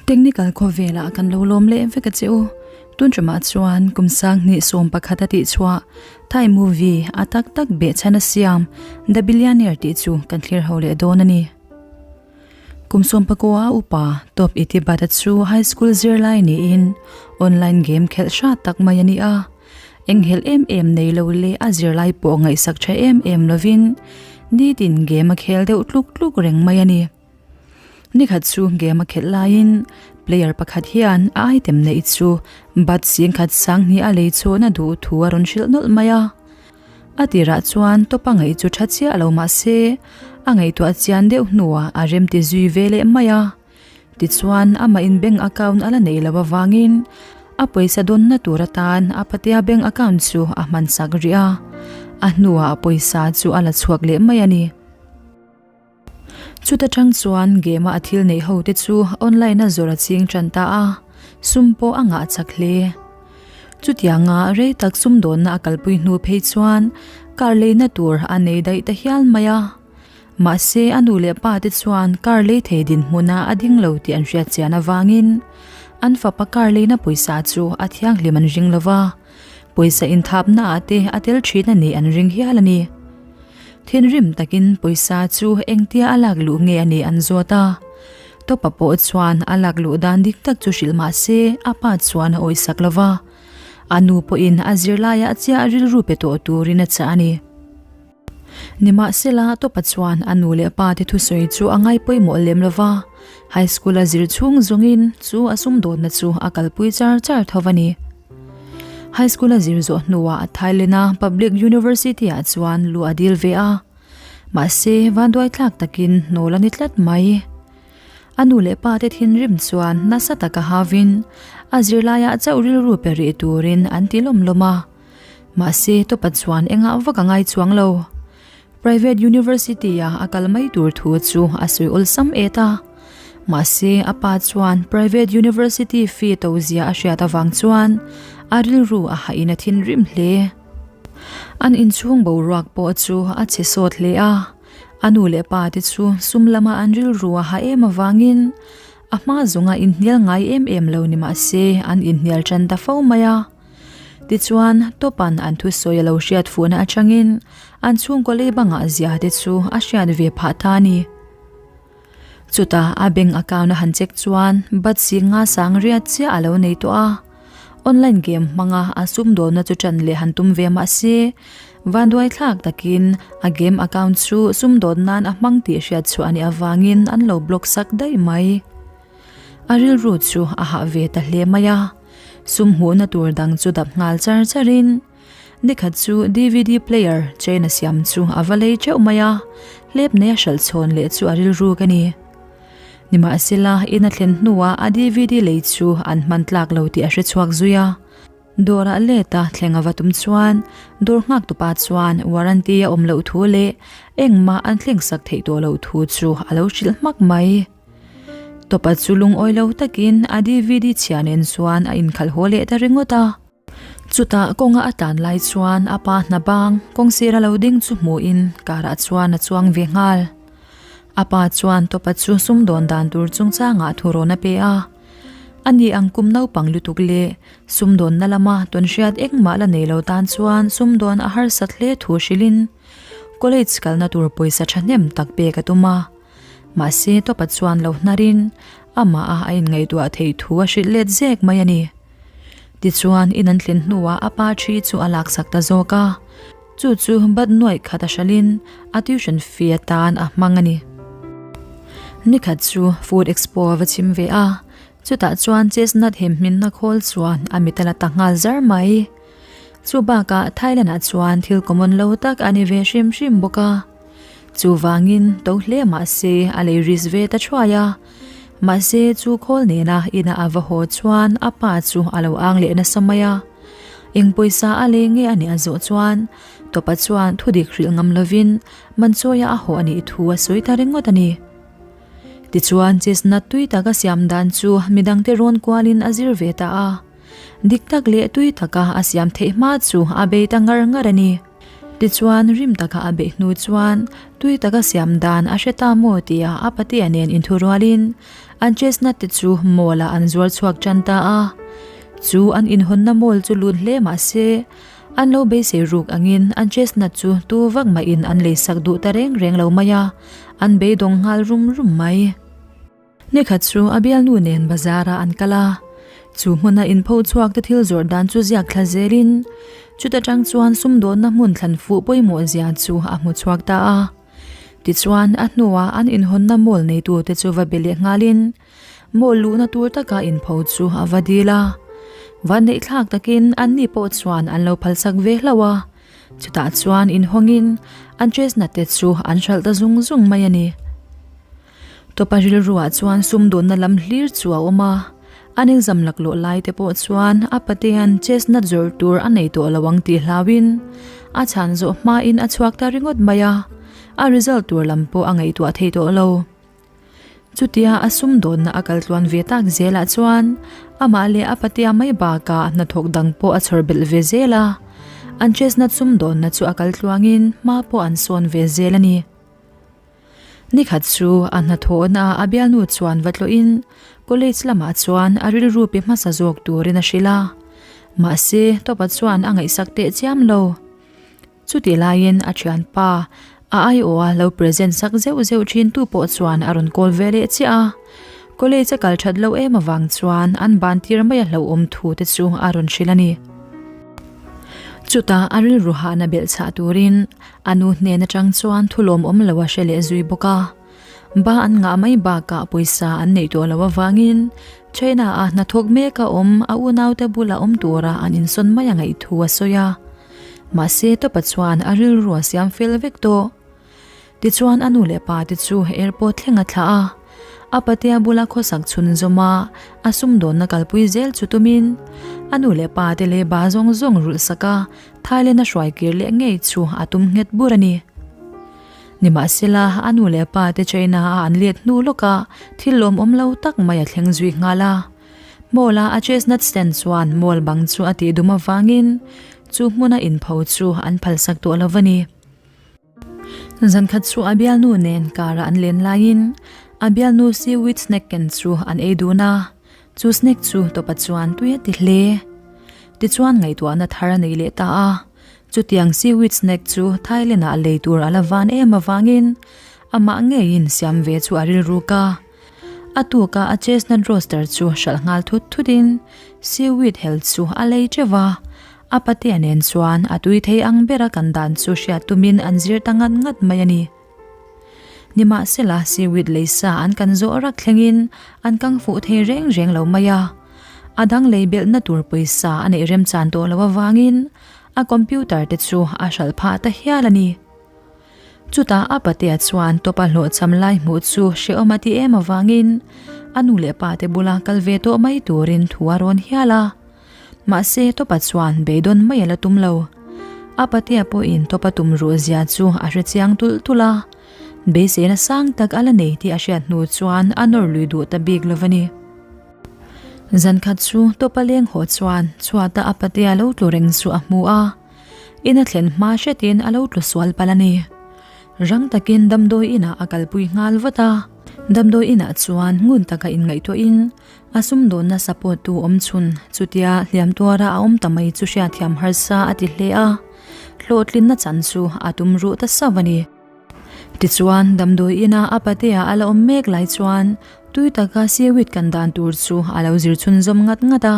Technical khawvelah kan lo lawm leh vek a che u. Tun ṭumah chuan kum sanghnih 11 a tih chhuah Thai movie a tak tak behchhan a siam The Billionaire tih chu kan thlir ho leh dawn a ni. Kum 19 a upa Top Itibata chu high school zirlai niin online game khelh hrat tak mai a ni a. Enghelh em em nei lo leh a zirlai pawh ngaihsak tha em em lovin nitin game a khel deuh tluk tluk reng mai a ni. Nikhat chu game a khelh laiin player pakhat hian a item neih chu bat singkhat sanghnih a lei chhuahna duh thu a rawn hrilh nawlh mai a. A tirah chuan tawp a ngaih chu tha chiah lo mah se a ngaihtuah chian deuh hnuah a remti zui ve leh mai a. Tichuan amah in bank account a la neih loh avangin a pawisa dawnna tur atan a patea bank account chu a hmansak rih a, a hnuah a pawisa chu a la chhuak leh mai a ni. Chuta tang chuan game-a a thil neih ho te chu online a zawrh a ching tan ta a, sum pawh a ngah chak hle. Chutianga rei tak sum dawnna a kalpui hnu phei chuan car leina tur a nei daih ta hial mai a. Mahse a nu leh pa te chuan car lei thei dinhmuna a ding lo tih an hriat chian avangin an fapa car leina pawisa chu a thianghlim an ring lo va, pawisa inthapna ah te a tel thin a nih an ring hial a ni. Thinrim takin pawisa chu engtia a lak luh nge a nih an zawt a. Tawpa pawh chuan a lak luh dan dik tak chu hrilh mah se a pa chuan a awisak lo va, a nu pawhin a zirlaiah chiah rilru pe tawh turin a chah a ni. Nimahsela, Tawpa chuan a nu leh pa te thusawi chu a ngai pawimawh lem lo va, high school a zir chhung zawngin chu a sumdawnna chu a kalpui char char tho a ni. High school a zir zawh hnuah Thailand-a public university-ah chuan luh a dil ve a, mahse vanduai tlak takin hnawl a ni tlat mai. A nu leh pa te thinrim chuan nasa taka havin a zirlaiah chauh rilru pe rih turin an ti lawm lawm a. Mahse, Tawpa chuan engah vak a ngai chuang lo. Private University-a a kal mai tur thu chu a sawi awlsam et a. Mahse, a pa chuan Private University fee to zia a hriat avang chuan a rilru a hahin a thinrim hle. An inchhung boruak pawh chu a chhe sawt hle a. A nu leh pa te chu sum lama an rilru a ha em avangin a hma zawnga inhnial ngai em em lo ni mahse an inhnial tan ta fo mai a. Tichuan, Topan an thusawi a lo hriat fuhna atangin an chhungkaw lei bangah zia te chu a hriat ve phah ta a ni. Chutah a bank account a han check chuan bat singa sang riat chiah a lo nei tawh a. Online game hmanga a sumdawnna chu ṭan leh han tum ve mah se, vanduaithlak takin a game account chu sumdawn nan a hmang tih hriat chhuah a nih avangin an lo block sak daih mai. A rilru chu a hah ve ta hle mai a. Sum hmuhna tur dang chu dap nghal char charin nikhat chu dvd player chain a siam chu a va lei teuh mai a, hlep nei a hralh chhawn leh chu a rilruk a ni. Nimahsela, in a thlen hnuah a dvd lei chu an hman tlak lo tih a hre chhuak zui a. Dawrah let a thleng a va tum chuan dawr nghak tupa chuan warranty a awm loh thu leh engmah an thleng sak theih tawh loh thu chu a lo hrilh hmak mai. Tawpa chu lungawi lo takin a dvd chhia nen chuan a inkhalh haw leh ta ringawt a. Chutah kawnga a tlan lai chuan a pa hna bang kawng sira lo ding chu hmuhin karah chuan a chuang ve nghal. A pa chuan Tawpa chu sumdawn dan tur chungchangah thurawn a pe a. Ani ang kum naupang lutuk leh sumdawnna lama tawnhriat engmah la nei lo tan chuan sumdawn a harsat hle thu hrilhin college kalna tur pawisa thahnem tak pek a tum a. Mahse Tawpa chuan lo hnarin amah a a inngaihtuah theih thu a hrilh let zek mai a ni. Tichuan in an tlin hnuah a pa thi chu a laksak ta zawk a, chu chu bat nuaih khat a hralhin a tuition fee atan a hmang a ni. Nikhat chu Food Expo a va chim ve a, chutah chuan chestnut hem hminna khawl chuan a mit a la ta nghal zar mai. Chu bakah Thailand-ah chuan thil common lo tak a ni ve hrim hrim bawk a. Chuvangin to hle mahse a lei risk ve ta thuai a. Mahse chu khawl nena ina a va haw chuan a pa chu a lo ang leh nasa mai a. Eng pawisa a lei nge a nih a zawh chuan Tawpa chuan thudik hrilh ngam lovin Manchawia a haw a nih thu a sawi ta ringawt a ni. Tichuan chestnut tui taka siam dan chu midangte rawn kualin a zir ve ta a. Dik tak leh tui taka a siam theih hma chu a bei ta ngar ngar a ni. Tichuan rim taka a beih hnu chuan tui taka siam dan a hre ta maw tia a patea nen inthurualin An chestnut te chu mall ah an zuar chhuak tan ta a. Chu an inhawnna mall chu lut hle mah se, an lo beisei ruk angin an chestnut chu tu vak mahin an leisak duh ta reng reng lo mai a, an beidawng nghal rum rum mai. Nikhat chu a bialnu nen bazar ah an kal a, chu hmuna inpho chhuak te thil zawrh dan chu ziak thla zelin chuta tang chuan sumdawnna hmun thlan fuh pawimawh zia chu a hmu chhuak ta a. Tichuan a hnuah an inhawnna mall neitu te chu va be leh nghalin mall luhna tur taka inpho chu a va dil a. Vanneih thlak takin anni pawh chuan an lo phalsak ve hlauh a, chutah chuan inhawngin an chestnut te chu an hralh ta zung zung mai a ni. Tawpa rilruah chuan sumdawnna lam hlir chu a awm a, an exam laklawh lai te pawh chuan a patean chestnut zawrh tur a nei tawh lo ang tih hlauhin a chhan zawh hmain a chhuak ta ringawt mai a, a result tur lam pawh a ngaihtuah thei tawh lo. Chutia a sumdawnna a kal tluan ve tak zelah chuan amah leh a patea mai bakah hnathawk dang pawh a chhawr belh ve zel a, an chestnut sumdawnna chu a kal tluangin hma pawh an sawn ve zel a ni. Nikhat chu a hnathawhna a bialnu chuan va tlawhin college lamah chuan a rilru pe hmasa zawk turin a hrilh a, mahse Tawpa chuan a ngaihsak teh chiam lo. Chutih laiin a thianpa a aiawha lo present sak zeuh zeuh thin tu pawh chuan a rawn call ve leh chiah a, college a kal that loh em avang chuan an ban tir mai a hlauhawm thu te chu a rawn hrilh a ni. Chutah a rilru hahna belh chhah turin A nu hnen atang chuan thu lawmawm lo a hre leh zui bawk a. Ba an ngah mai bakah pawisa an neih tawh loh avangin China ah hnathawk mek a awm a unaute bula awm tura an insawn mai a ngaih thu a sawi a. Mahse Tawpa chuan a rilru a siam fel vek tawh. Tichuan a nu leh pa te chu airport thleng a thlah a. A patea bula khawsak chhun zawm a, a sumdawnna kalpui zel chu tumin a nu leh pa te leh ba zawng zawng rulh sak a Thailand a hruai kir leh ngei chu a tum nghet bur a ni. Nimahsela, a nu leh pa te China a an let hnu lawkah thil lawmawm lo tak mai a thleng zui nghal a. Mall a a chestnut stand chuan mall bang chu a tih dum avangin chu hmuna inpho chu an phalsak tawh lo va ni. Zankhat chu a bialnu nen car a an len laiin a bialnu seaweed snack ken chu an ei dun a, chu snack chu tawpa chuan tui a ti hle. Tichuan ngaihtuahna thar a nei leh ta a, chutiang seaweed snack chu Thailand ah lei tur a la van em avangin amah ngeiin siam ve chu a rilruk a. A tuka a chestnut roaster chu hralh nghal thut thutin seaweed hel chu a lei teuh a, A patea nen chuan a tui thei ang bera kan dan chu hriat tumin an zir ta ngat ngat mai a ni. Nimahsela, seaweed lei sa an kan zawh rak thlengin an kang fuh thei reng reng lo mai a. A dang lei belhna tur pawisa a neih remchan tawh loh avangin a computer te chu a hralh phah ta hial a ni. Chutah a patea chuan tawpa hlawhchham lai hmuh chu hrehawm a ti em avangin a nu leh pa te bula kal ve tawh mai turin thu a rawn hial a. Mahse Tawpa chuan beidawn mai a la tum lo. A patea pawhin Tawpa tum ruh zia chu a hre chiang tulh tulh a. Beiseina sang tak a la nei tih a hriat hnu chuan a nawr lui duh ta bik lo va ni. Zankhat chu Tawpa leng haw chuan chhuata a patea lo tlu reng chu a hmu a. In a thlen hma hretin a lo tlu sual palh a ni. Rang takin damdawi inah a kalpui nghal vat a. Damdawi inah chuan ngun taka inngaihtuahin A sumdawnna support tu awm chhun chutia hliam tuara a awm ta mai chu hriatthiam harsa a ti hle a, hlawhtlinna chan chu a tum ruh ta sauh a ni. Tichuan, damdawi ina a patea a la awm mek lai chuan tui taka seaweed kan dan tur chu a lo zir chhunzawm ngat ngat a.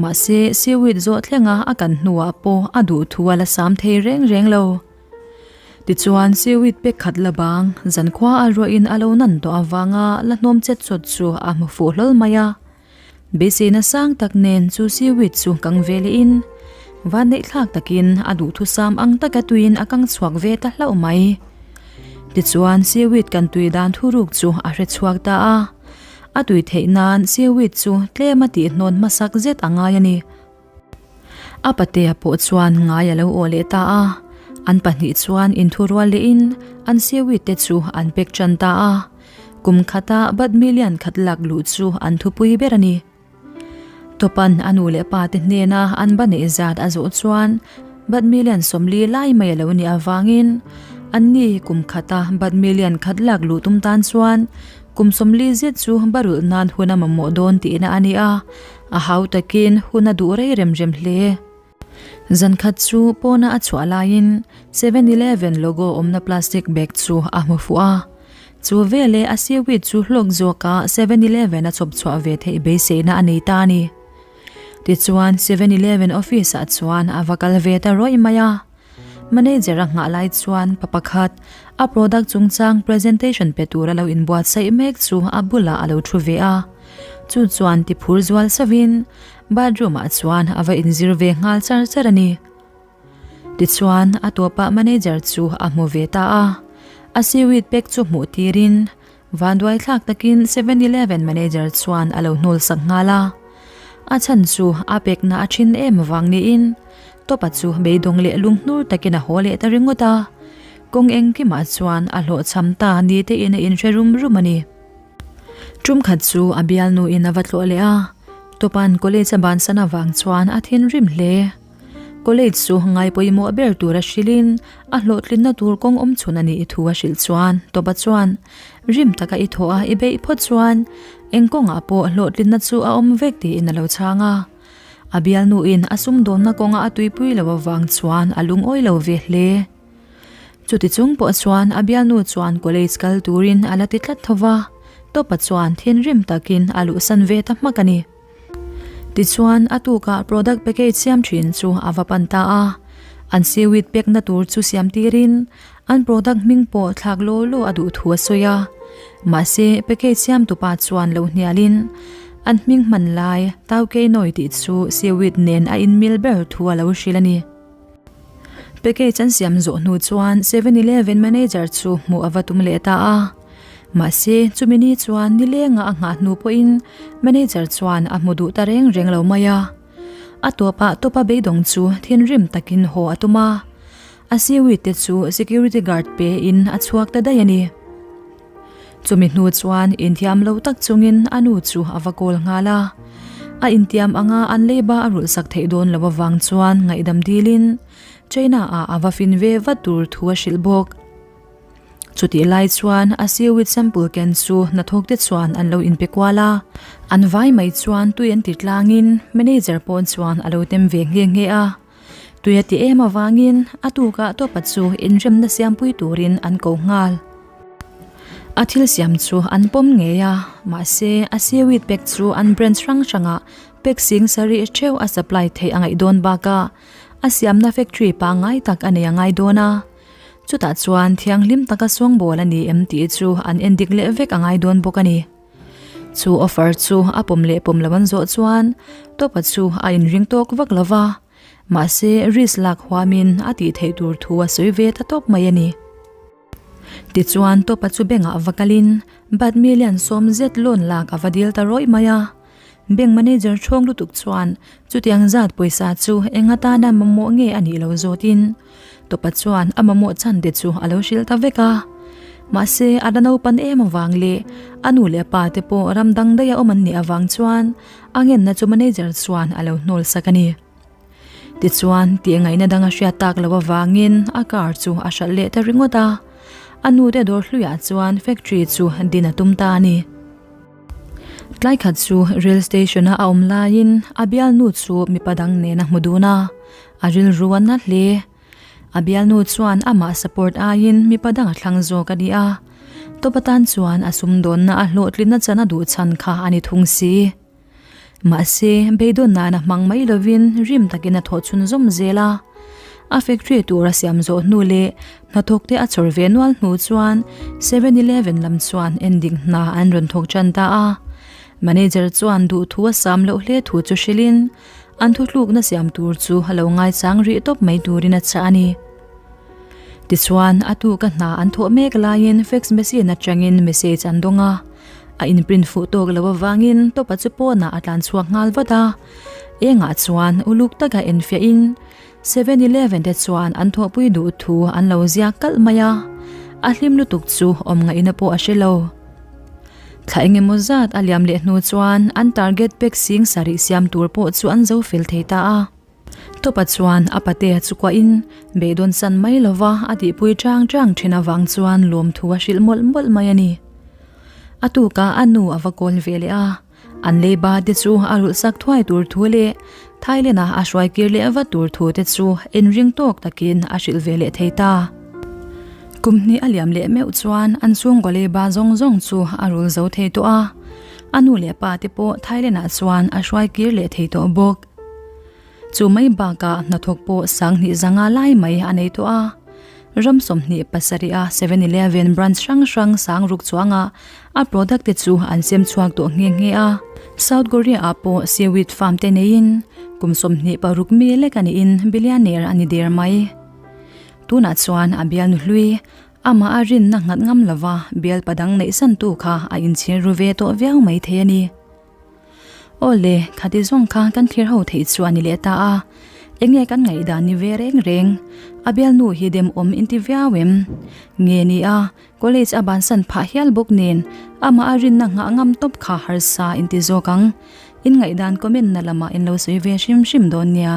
Mahse, seaweed zawh thlenga a kan hnuah pawh a duh thu a la sam thei reng reng lo. Tichuan, seaweed pek khat la bang, zankhua a ruahin a lo nan tawh avanga la hnawm chet chawt chu a hmu fuh hlawl mai a. Beiseina sang tak nen chu seaweed chu kang ve lehin, vanneih thlak takin a duhthusam ang taka tuiin a kang chhuak ve ta hlauh mai. Tichuan, seaweed kan tui dan thuruk chu a hre chhuak ta a. A tui theih nan seaweed chu tlem a tihhnawn hmasak zet a ngai a ni. A patea pawh chuan ngai a lo aw leh ta a, an pahnih chuan inthurual lehin an seaweed te chu an pek tan ta a, kum khata bat million khat lak luh chu an thupui ber a ni. Tawpan a nu leh pa te hnena an ba neih zat a zawh chuan bat million 40 lai mai a lo nih avangin anni kum khata bat million khat lak luh tum tan chuan. Kum 40 zet chu barulh nan hun a mamawh dawn tihna a ni a, a hau takin hun a duh rei rem rem hle. Zankhat chu pawna a chhuah laiin Seven Eleven logo awmna plastic bag chu a hmu fuh a. Chu veleh a seaweed chu hlawk zawka Seven Eleven a chhawp chhuah ve theih beiseina a nei ta a ni. Tichuan Seven Eleven office ah chuan a va kal ve ta rawih mai a. Manager a nghah lai chuan pa pakhat a product chungchang presentation pe tura lo inbuatsaih mek chu a bulah a lo thu ve a. Chu chuan ti phur zual sauhin bathroom ah chuan a va inzir ve nghal char char a ni. Tichuan a tawpah manager chu a hmu ve ta a. A seaweed pack chu hmuh tirin Vanduai thlak takin Seven Eleven manager chuan a lo hnawl sak nghal a. A chhan chu a pekna a thin em vang niin Topa chu beidawng leh lunghnur takin a haw leh ta ringawt a. Kawng engkimah chuan a hlawhchham ta ni tein a inhre rum rum a ni. Tum khat chu a bialnuin a va tlawh leh a, Topa'n college a bansan avang chuan a thinrim hle. College chu ngai pawimawh ber tura hrilhin a hlawhtlinna tur kawng awm chhun a nih thu a hrilh chuan Topa chuan rim taka i thawh a i beih phawt chuan eng kawngah pawh hlawhtlinna chu a awm vek tiin a lo chhang a. A bialnuin a sumdawnna kawnga a tuipui lo avang chuan a lungawi lo ve hle. Chuti chung pawh chuan a bialnu chuan college kal turin a la ti tlat tho va, Topa chuan thinrim takin a luhsan ve ta hmak a ni. Tichuan, a tukah product package siam thin chu a va pan ta a. An seaweed pekna tur chu siam tirin an product hming pawh thlak law law a duh thu a sawi a. Mahse, package siam tupa chuan lo hnialin an hming hman lai Taukeinawi tih chu seaweed nen a inmil ber thu a lo hrilh a ni. Package an siam zawh hnu chuan Seven Eleven manager chu hmuh a va tum leh ta a. Mahse, chumi ni chuan nilenga a nghah hnu pawhin manager chuan a hmu duh ta reng reng lo mai a. A tawpah tawpa beidawng chu thinrim takin haw a tum a. A seaweed te chu security guard pe in a chhuak ta daih a ni. Chumi hnu chuan inthiam lo tak chungin a nu chu a va kawl nghal a. A intiam anga an leiba a rulh sak theih dawn lo avang chuan ngaihdam dilin China ah a va fin ve vat tur thu a hrilh bawk. Chutih lai chuan a seaweed sample ken chu hnathawk te chuan an lo inpe kual a. An vai mai chuan tui an ti tlangin manager pawn chuan a lo tem ve nghe nghe a. Tui a ti em avangin a tukah tawpa chu inremna siampui turin an ko nghal. A thil siam chu an pawm ngei a, mahse a seaweed pack chu an branch hrang hrangah pack sing sarih theuh a supply theih a ngaih dawn bakah a siamna factory pangngai tak a nei a ngai dawn a. Chutah chuan thianghlim taka sawngbawl a ni em tih chu an endik leh vek a ngai dawn bawk a ni. Chu offer chu a pawm leh pawm lo an zawh chuan Topa chu a inring tawk vak lo va, mahse risk lak huamin a tih theih tur thu a sawi ve ta tawp mai a ni. Tichuan Topa chu bank-ah va kalin bat million 70 loan lak a va dil ta rawih mai a. Bank manager ṭhawng lutuk chuan chutiang zat pawisa chu eng atana mamawh nge a nih lo zawtin Topa chuan a mamawh chhan te chu a lo hrilh ta vek a. Mahse a la naupan em avang leh a nu leh a pa te pawh ram dang daih a awm an nih avang chuan a ngenna chu manager chuan a lo hnawl sak a ni. Tichuan tih ngaihna dang a hriat tak loh avangin a car chu a hralh leh ta ringawt a. A nu te dawr hluiah chuan factory chu din a tum ta a ni. Tlai khat chu rail station a a awm laiin a bialnu chu mipa dang nen a hmu dun a, a rilru a na hle. A bialnu chuan amah support aiin mipa dang a thlang zawk a ni a, tawp atan chuan a sumdawnna a hlawhtlinna chan a duh chhan kha a ni thung si. Mahse, beidawn nana hmang mai lovin rim takin a thawh chhunzawm zel a. A factory tur a siam zawh hnu leh hnathawk te a chawr ve nual hnu chuan Seven Eleven lam chuan ending hna an rawn thawk tan ta a. Manager chuan duhthu a sam loh hle thu chu hrilhin an thuthlukna siam tur chu a lo ngaichang rih tawp mai turin a chah a ni. Tichuan, a tuka hna an thawh mek laiin fax machine atangin message an dawng a. A inprint fuh tawk lo avangin Topa chu pawnah a tlan chhuak nghal vat a. Engah chuan uluk taka enfiahin Seven Eleven te chuan an thawhpui duh thu an lo ziak kalh mai a. A hlim lutuk chu awm ngaihna pawh a hre lo. Thla engemaw zat a liam leh hnu chuan an target pek sing sarih siam tur pawh chu an zo fel thei ta a. Topa chuan a patea chu kuahin beidawn san mai lova a tihpui chang chang thin avang chuan lawmthu a hrilh mawlh mawlh mai a ni. A tukah a nu a va kawl ve leh a, an leiba te chu a rulh sak thuai tur thu leh Thailand-a a hruai kir leh vat tur thu te chu inring tawk takin a hrilh ve leh thei ta. Kum hnih a liam leh meuh chuan an chhungkaw leiba zawng zawng chu a rul zo thei tawh a, a nu leh pa te pawh Thailand-ah chuan a hruai kir leh thei tawh bawk. Chu mai bakah hnathawk pawh sanghnih zanga lai mai a nei tawh a. Ram 27 a 7-Eleven branch hrang hrang sang ruk chuangah a product te chu an sem chhuak tawh nghe nghe a. South Korea ah pawh seaweed farm te neiin kum 26 mi lek a niin billionaire a ni der mai. Tunah chuan a bialnu hlui amah a rinna nghat ngam lova bial padang neihsantu kha a inchhir ru ve tawh viau mai thei a ni. Aw le, khati zawng kha kan thlir ho theih chu a ni leh ta a, enge kan ngaihdan ni ve reng reng, a bialnu hi demawm inti viau em? Nge ni a, college a bansan phah hial bawk nen amah a rinna nghah ngam tawp kha harsa inti zawk ang, in ngaihdan comment na lamah in lo sawi ve hrim hrim dawn nia.